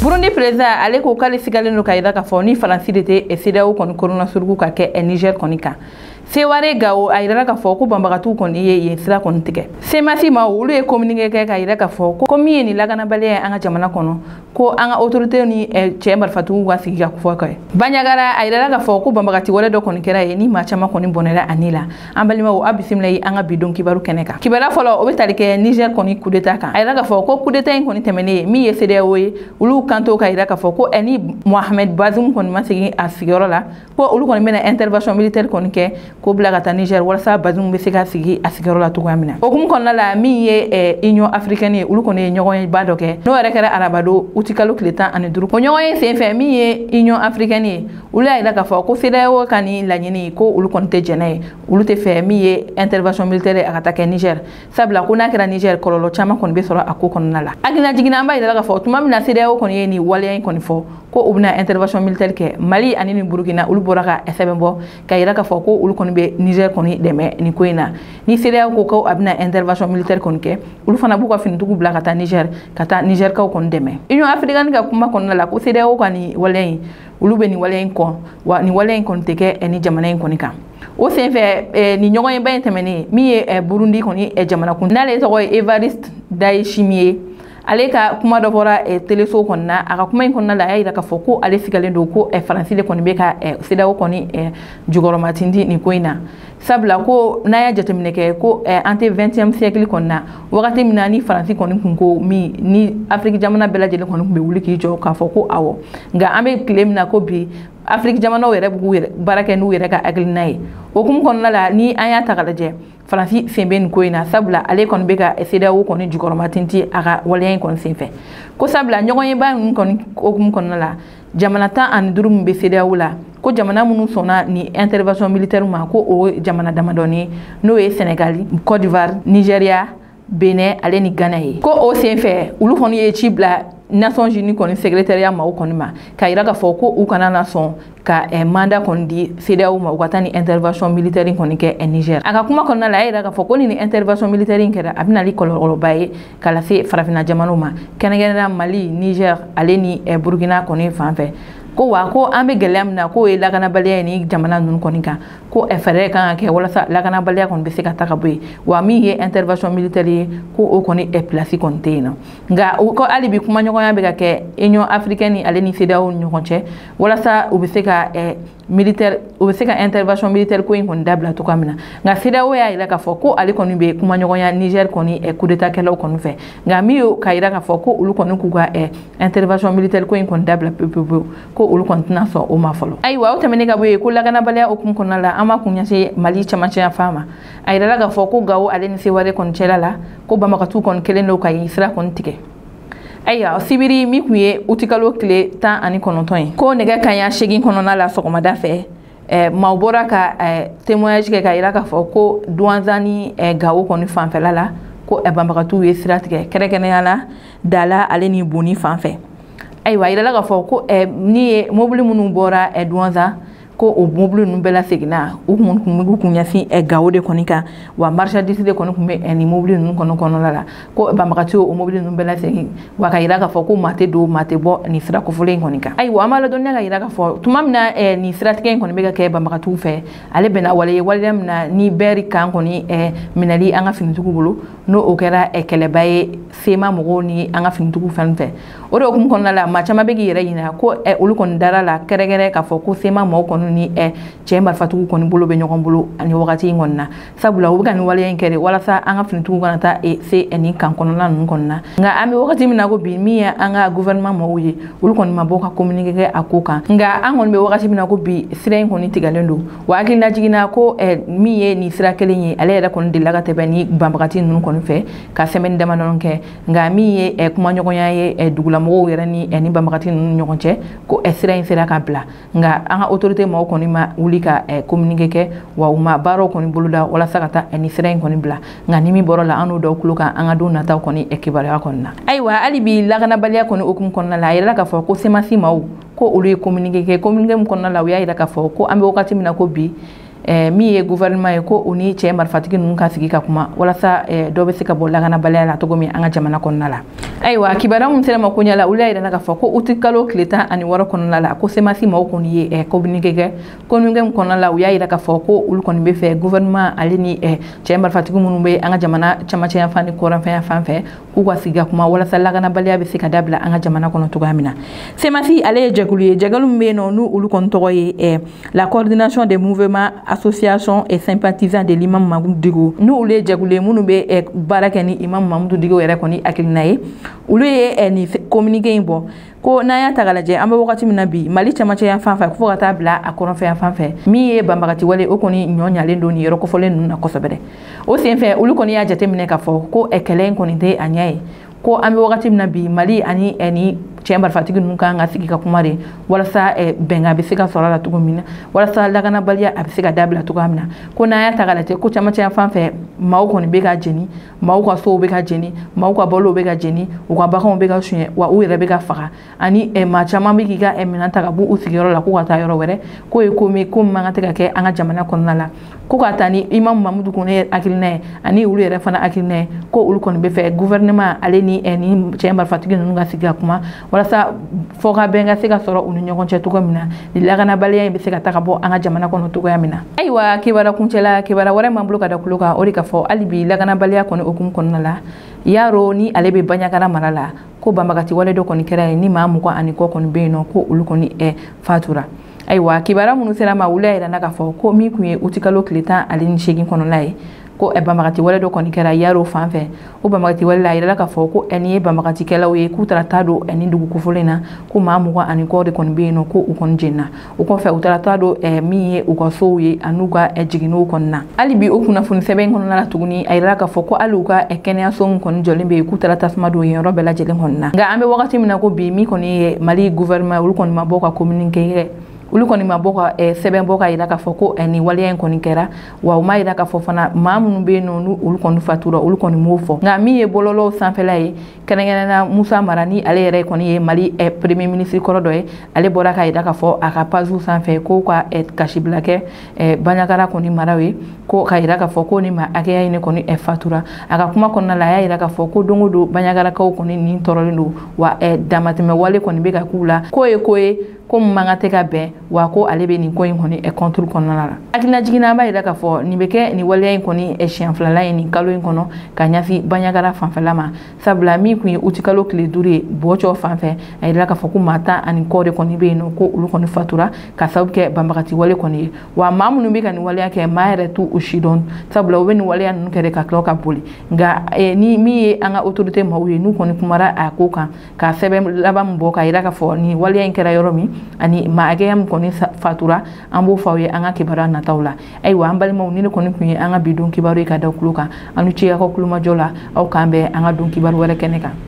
Burundi président ale ko k'ale sigalen don ka yira k'a fɔ ni Faransi de tɛ CEDEAO kɔni kɔnɔna ka kɛ Niger kɔni kan. Seware Gao a yirala k'a fɔ ko banbagatiw kɔni ye yen sira kɔni tigɛ. CMAS ma olu ye communiqué kɛ ka yira k'a fɔ ko min ye nin lakanabaliya ye an ka jamana kɔnɔ, ko an ka autorité ni cɛ marifatigiw ka sigi ka fɔ kɛ. Bandiagara a yirala k'a fɔ ko banbagati wɛrɛ dɔ kɔni kɛra yen ni maa caman kɔni bɔnɛra a ni la. An balimaw, a bisimila ye an ka bi don kibaru kɛnɛ kan. Kibaruya fɔlɔ, o bɛ tali kɛ Niger kɔni coup d'état kan. A yirala k'a fɔ ko coup d'état in kɔni tɛmɛnen, min ye CEDEAO ye, olu kanto ka yira k'a fɔ ko ni Mohamed Bazoum kɔni ma segin a sigiyɔrɔ la, ko olu kɔni bɛna intervention militaire kɔni kɛ k'o bila ka taa Niger walasa Bazoum bɛ se ka sigi a sigiyɔrɔ la cogoya min na. O hukumu kɔnɔna la, min ye Union africaine ye, olu kɔni ye ɲɔgɔnyeba dɔ kɛ, n'o yɛrɛ kɛra arabado utikalo tile 15. O ɲɔgɔn ye senfɛ, min ye Union africaine ye, olu y'a yira k'a fɔ ko CEDEAO ka nin laɲini ko olu kɔni tɛ jɛn n'a ye, olu tɛ fɛ min ye intervention militaire a ka taa kɛ Niger, sabula ko n'a kɛra Niger, kɔlɔlɔ caman kɔni bɛ sɔrɔ a ko kɔnɔna la. Hakilina jiginna, an b'a yira k'a fɔ tuma min na CEDEAO kɔni ye nin waleya in kɔni fɔ ko u bɛna intervention militaire kɛ, Mali ani ni Burukina olu bɔra ka sɛbɛn bɔ ka yira k'a fɔ ko olu kɔni bɛ Niger kɔni dɛmɛ nin ko in na. Ni CEDEAO ko ko a bɛna intervention militaire kɔni kɛ, olu fana b'u ka finitigiw bila ka taa Niger, ka taa Nigerkaw kɔni dɛmɛ. Union africaine ka kuma kɔnɔna la, ko CEDEAO ka nin waleya in, olu bɛ nin waleya in kɔn, wa nin waleya in kɔni tɛ kɛ ni jamana in kɔni kan. O senfɛ, nin ɲɔgɔnyeba in tɛmɛnen, min ye Burundi kɔni jamana kun, n'ale tɔgɔ ye Evariste Ndayishimiye, ale ka kuma dɔ bɔra teleso kɔnɔna na. A ka kuma in kɔnɔna la, a y'a yira k'a fɔ ko ale sigalen don ko Faransi de kɔni bɛ ka CEDEAO kɔni jukɔrɔmatintin nin ko in na, sabula ko n'a y'a jateminɛ kɛ ko an tɛ 20e siècle kɔni na, wagati min na ni Faransi kɔni kun ko min ni Afiriki jamana bɛɛ lajɛlen kɔni tun bɛ wuli k'i jɔ k'a fɔ ko awɔ. Nka an bɛ tile min na ko bi, Afiriki jamanaw yɛrɛ b'u yɛrɛ baara kɛ n'u yɛrɛ ka hakilina ye. O hukumu kɔnɔna la, ni an y'a ta k'a lajɛ, Faransi sen bɛ nin ko in na, sabula ale kɔni bɛ ka CEDEAO kɔni jukɔrɔma tintin a ka waleya in kɔni senfɛ, ko sabula ɲɔgɔnyeba ninnu kɔni hukumu kɔnɔna la, jamana 15 min bɛ CEDEAO la, ko jamana minnu sɔnna ni intervention militaire ma, ko o jamana damadɔni, n'o ye Sénégal, Côte d'Ivoire, Nigeria, Benin ale ni Ghana ye. Ko o senfɛ, olu kɔni ye ci bila Nations Unies kɔni secrétariat maaw kɔni ma ka yira k'a fɔ ko u kana na sɔn ka mandat kɔni di CEDEAO ma, u ka taa ni intervention militaire kɔni kɛ Niger. A ka kuma kɔnɔna la, a y'a yira k'a fɔ ko ni intervention militaire in kɛra, a bɛna ni kɔlɔlɔba ye ka lase farafinna jamanaw ma, kɛrɛnkɛrɛnnenya Mali, Niger ale ni Burukina kɔni fan fɛ. Ko wa ko an bɛ gɛlɛya min na, k'o ye lakanabaliya ye ni jamana ninnu kɔni kan, ko fɛɛrɛ kan ka kɛ walasa lakanabaliya kɔni bɛ se ka ta ka bɔ yen, wa min ye intervention militaire ye, ko o kɔni place kɔni tɛ yen nɔ. Nka ko hali bi kumaɲɔgɔnya bɛ ka kɛ Union africaine ale ni CEDEAO ni ɲɔgɔn cɛ walasa u bɛ se ka militaire, u bɛ se ka intervention militaire ko in kɔni dabila cogoya min na. Nka CEDEAO y'a yira k'a fɔ ko ale kɔni bɛ kumaɲɔgɔnya Niger kɔni coup d'état kɛlaw kɔni fɛ, nka min ye ka yira k'a fɔ ko olu kɔni k'u ka intervention militaire ko in kɔni dabila pewu pewu pewu, ko olu kɔni tɛna sɔn o ma fɔlɔ. Ayiwa, o tɛmɛnen ka bɔ yen, ko lakanabaliya hukumu kɔnɔna la, an b'a kun ɲɛsin Mali cɛmancɛ yanfan ma. A yirala k'a fɔ ko Gawo ale ni Seware kɔni cɛla la, ko banbagatiw kɔni kɛlen don ka yen sira kɔni tigɛ. Ayiwa, sibiri min tun ye utikalo tile 19 ye, ko nɛgɛ kanɲɛ 8 kɔnɔna la sɔgɔmada fɛ, maaw bɔra ka témoignage kɛ ka yira k'a fɔ ko Duwanza ni Gawo kɔni fanfɛla la, ko banbagatiw ye sira tigɛ, kɛrɛnkɛrɛnnenya la Dala ale ni Boni fan fɛ. Ayiwa, a yirala k'a fɔ ko ni ye mobili minnu bɔra Duwanza, ko o mobili ninnu bɛɛ laseginna, u kun b'u kun ɲɛsin Gawo de kɔni kan, wa marchandise de kɔni tun bɛ nin mobili ninnu kɔni kɔnɔna la, ko banbagatiw o mobili ninnu bɛɛ lasegin, wa ka yira k'a fɔ ko maa tɛ don, maa tɛ bɔ nin sira kofɔlen in kɔni kan. Ayiwa, an b'a ladɔnniya ka yira k'a fɔ tuma min na nin siratigɛ in kɔni bɛ ka kɛ banbagatiw fɛ, ale bɛnna wale ye, waleya min na ni bɛɛri kan kɔni minɛli an ka finitigiw bolo, n'o o kɛra kɛlɛba ye CMA mɔgɔw ni an ka finitigiw fɛn fɛ. O de hukumu kɔnɔna la, maa caman bɛ k'i yɛrɛ ɲininka ko olu kɔni dara la kɛrɛnkɛrɛn k'a fɔ ko CMA maaw kɔni ni cɛ marifatigiw kɔni bolo bɛ ɲɔgɔn bolo ani wagati in kɔni na, sabula u bɛ ka nin waleya in kɛ de walasa an ka finitigiw kana taa se nin kan kɔnɔna ninnu kɔni na. Nka an bɛ wagati min na ko bi, min ye an ka gouvernement mɔgɔw ye, olu kɔni ma bɔ ka communiqué kɛ a ko kan. Nka an kɔni bɛ wagati min na ko bi, sira in kɔni tigɛlen don, wa hakilina jiginna ko min ye nin sira kelen ye, ale yɛrɛ kɔni delila ka tɛmɛ ni banbagati ninnu kɔni fɛ ka semaine damadɔni kɛ. Nka min ye kumaɲɔgɔnya ye dugulamɔgɔw yɛrɛ ni banbagati ninnu ɲɔgɔn cɛ, ko sira in sera ka bila, nka an ka autorité maaw kɔni ma wuli ka communiqué kɛ, wa u ma baaraw kɔni boloda walasa ka taa ni sira in kɔni bila. Nka ni min bɔra la, an n'o dɔw tulo kan an ka don nataw kɔni kibaruya kɔni na. Ayiwa, hali bi lakanabaliya kɔni hukumu kɔnɔna la, a yirala k'a fɔ ko CMAS maaw ko olu ye communiqué kɛ. Communiqué min kɔnɔna la, u y'a yira k'a fɔ ko an bɛ wagati min na ko bi, min ye gouvernement ye, ko u ni cɛ marifatigi ninnu ka sigi ka kuma walasa dɔ bɛ se ka bɔ lakanabaliya la cogo min an ka jamana kɔnɔna la. Ayiwa kibaruya min sera ma ko ɲɛ la, olu y'a yira k'a fɔ ko uti kalo tile 16 kɔnɔna la, ko CMAS maaw kɔni ye communiqué kɛ. Communiqué min kɔnɔna la, u y'a yira k'a fɔ ko olu kɔni bɛ fɛ gouvernement ale ni cɛ marifatigi minnu bɛ an ka jamana camancɛ yan fan ni kɔrɔnfɛ yan fan fɛ, k'u ka sigi ka kuma walasa lakanabaliya bɛ se ka dabila an ka jamana kɔnɔ cogoya min na. CMAS ale ye jɛkulu ye, jɛkulu min bɛ yen nɔ n'u olu kɔni tɔgɔ ye la coordination des mouvements, associations et sympathisants de l'imam Mahmoud Dicko. N'u olu ye jɛkulu ye minnu bɛ baara kɛ ni imam Mahmoud Dicko yɛrɛ kɔni hakilina ye. Olu ye nin communiqué in bɔ ko n'an y'a ta k'a lajɛ, an bɛ wagati min na bi, Mali camancɛ yan fan fɛ fo ka taa bila a kɔrɔnfɛ yan fan fɛ, min ye banbagati wale o kɔni ɲɔ ɲalen don nin yɔrɔ kofɔlen ninnu na kosɛbɛ dɛ. O senfɛ, olu kɔni y'a jateminɛ k'a fɔ ko kɛlɛ in kɔni tɛ a ɲɛ ye, ko an bɛ wagati min na bi, Mali ani ni cɛ marifatigi ninnu kan ka sigi ka kuma de walasa bɛnkan bɛ se ka sɔrɔ a la cogo min na, walasa lakanabaliya a bɛ se ka dabila cogoya min na. Ko n'an y'a ta k'a lajɛ, ko camancɛ yan fan fɛ, maaw kɔni bɛ ka jeni, maaw ka sow bɛ ka jeni, maaw ka balow bɛ ka jeni, u ka baganw bɛ ka suɲɛ, wa u yɛrɛ bɛ ka faga, ani maa caman bɛ k'i ka minɛn ta ka bɔ u sigiyɔrɔ la k'u ka taa yɔrɔ wɛrɛ. K'o ye ko min ko man kan tɛ ka kɛ an ka jamana kɔnɔna la. Ko ka taa ni imam Mahmoud Kone hakilina ye ani olu yɛrɛ fana hakilina ye, ko olu kɔni bɛ fɛ gouvernement ale ni cɛ marifatigi ninnu ka sigi ka kuma walasa fɔkabɛn ka se ka sɔrɔ u ni ɲɔgɔn cɛ cogo min na, ni lakanabaliya in bɛ se ka taga bɔ an ka jamana kɔnɔ cogoya min na. Ayiwa, kibaruya kuncɛla, kibaruya wɛrɛ m'an bolo ka da kulo kan, o de ka fɔ hali bi lakanabaliya kɔni hukumu kɔnɔna la, Yaro ni ale bɛ Bandiagara mara la, ko banbagati wale dɔ kɔni kɛra yen ni maa 20 ani kɔ kɔni bɛ yen nɔ, ko olu kɔni fatura. Ayiwa, kibaruya minnu sera ma, olu y'a yira k'a fɔ ko min tun ye utikalo tile 18 kɔnɔna ye, ko banbagati wale dɔ kɔni kɛra Yaro fan fɛ. O banbagati wale la, a yirala k'a fɔ ko nin ye banbagatikɛlaw ye, k'u taara taa don nin dugu kofɔlen na, ko maa 20 ani kɔ de kɔni bɛ yen nɔ, ko u kɔni jenina. O kɔfɛ, u taara taa don min ye u ka sow ye an'u ka jiginniw kɔni na. Hali bi o kunnafoni sɛbɛn kɔnɔna la tuguni, a yirala k'a fɔ ko hali u ka kɛnɛyaso min kɔni jɔlen bɛ yen, k'u taara tasuma don yen yɔrɔ bɛɛ lajɛlen kɔni na. Nka an bɛ wagati min na ko bi, min kɔni ye Mali gouvernement, olu kɔni ma bɔ ka communiqué kɛ, olu kɔni ma bɔ ka sɛbɛn bɔ ka yira k'a fɔ ko nin waleya in kɔni kɛra, wa u ma yira k'a fɔ fana maa minnu bɛ yen nɔ n'u olu kɔni fatura, olu kɔni m'o fɔ. Nka min ye bɔlɔlɔw sanfɛla ye, kɛrɛnkɛrɛnnenya Musa Mara, ni ale yɛrɛ kɔni ye Mali premier ministre kɔrɔ dɔ ye, ale bɔra ka yira k'a fɔ a ka page sanfɛ ko ka kasibila kɛ Bandiagara kɔni maraw ye, ko ka yira k'a fɔ ko ni maa hakɛya in kɔni fatura. A ka kuma kɔnɔna la, a y'a yira k'a fɔ ko don o don Bandiagarakaw kɔni nin tɔɔrɔlen don, wa damatɛmɛ wale kɔni bɛ ka k'u la, k'o ye ko ye ko min man kan tɛ ka bɛn, wa ko ale bɛ nin ko in kɔni contre kɔnɔna la. Hakilina jiginna, an b'a yira k'a fɔ nin bɛ kɛ nin waleya in kɔni siɲɛ filanan ye nin kalo in kɔnɔ ka ɲɛsin Bandiagara fanfɛla ma, sabula min tun ye utikalo tile 5 ye, Bɔcɔ fan fɛ, a yirala k'a fɔ ko maa 10 ani kɔ de kɔni bɛ yen nɔ, ko olu kɔni fatura ka sababu kɛ banbagati wale kɔni ye. Wa maa minnu bɛ ka nin waleya kɛ, maa yɛrɛ t'u u si dɔn, sabula u bɛ nin waleya ninnu kɛ de ka tila ka boli. Nka ni min ye an ka autorité maaw ye, n'u kɔni kumara a ko kan ka sɛbɛn laban min bɔ ka yira k'a fɔ nin waleya in kɛra yɔrɔ min ani maa hakɛya min kɔni fatura, an b'o fɔ aw ye an ka kibaruya nataw la. Ayiwa, an balimaw, ni ne kɔni tun ye an ka bi don kibaru ye ka da kulo kan. An ni ce aw ka kulomajɔ la. Aw k'an bɛn an ka don kibaru wɛrɛ kɛnɛ kan.